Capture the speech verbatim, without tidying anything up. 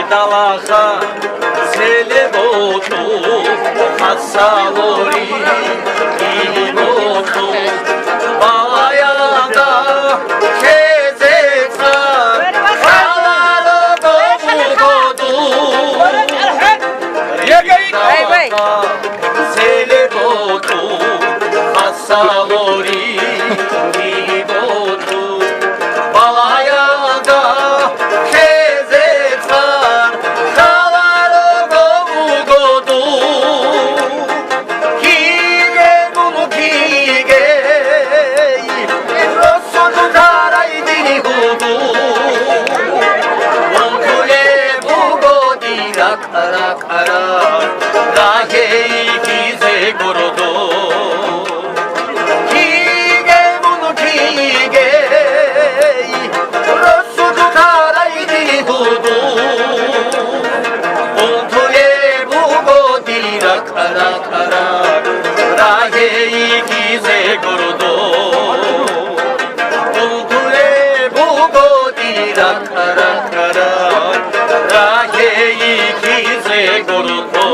Dalaha, selebotu, hasalori, imotu, balayada, kezeksa, halaro gobugodu. Yegei. Hey, wait. Selebotu, hasalori, imotu, balayada, kezeksa, halaro gobugodu. Kige bunu kige, rosudu tara idini hudu. Onkule bugodi rak, rak, rak, rahe ikize gorodo. Kige bunu kige, rosudu tara idini hudu. Onkule bugodi rak, rak, rak, rahe ikize gorodo. Onkule bugodi rak, rak, rak, rahe ikize gorodo.